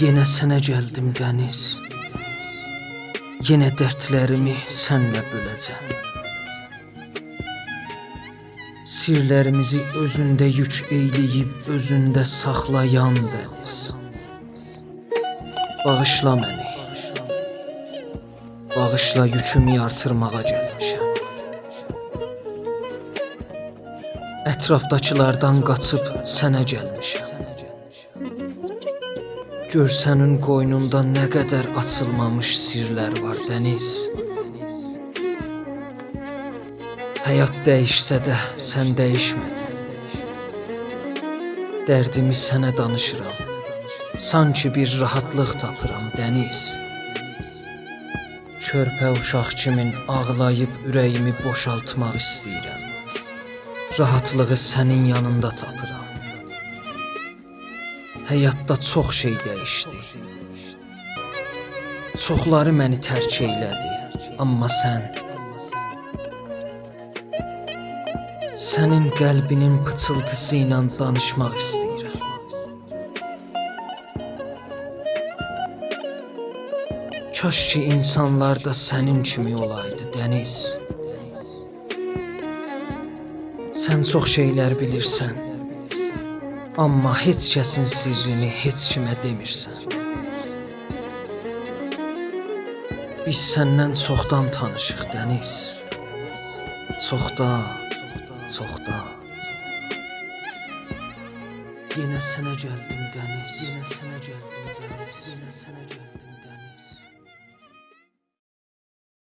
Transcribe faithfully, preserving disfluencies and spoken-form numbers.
یئنه سنه گلدیم، دنیز. یئنه دردلریمی سنله بؤله‌جم. سیرلریمیزی اؤزونده یوک ائیله‌ییب، اؤزونده ساخلایان دنیز. باغیشلا منی. باغیشلا، یوکومو آرتیرماغا گلمیشم. اطرافداکیلاردان قاچیب سنه گلمیشم. گؤر سنین قوینوندا نه قدر آچیلمامیش سیرلر وار، دنیز. حیات دییشسه ده سن دییشمه‌دین. دردیمی سنه دانیشیرام. سانکی بیر راحاتلیق تاپیرام، دنیز. کؤرپه اوشاق کیمین آغلاییب اوره‌ییمی بوشالتماق ایسته‌ییرم. راحاتلیغی سنین یانیندا تاپیرام. حیاتدا چوخ شئی دییشدی. چوخلاری منی ترک ائیله‌دی، آمما سن، سنین قلبینین پیچیلتیسی ایله دانیشماق ایسته‌ییرم. کاش کی، اینسانلار دا سنین کیمی اولایدی، دنیز. سن چوخ شئیلر بیلیرسن، آمما هئچ کسین سیررینی هئچ کیمه دئمیرسن. بیز سنن چوخدان تانیشیق، دنیز. چوخدان، چوخدان. یئنه سنه گلدیم، دنیز.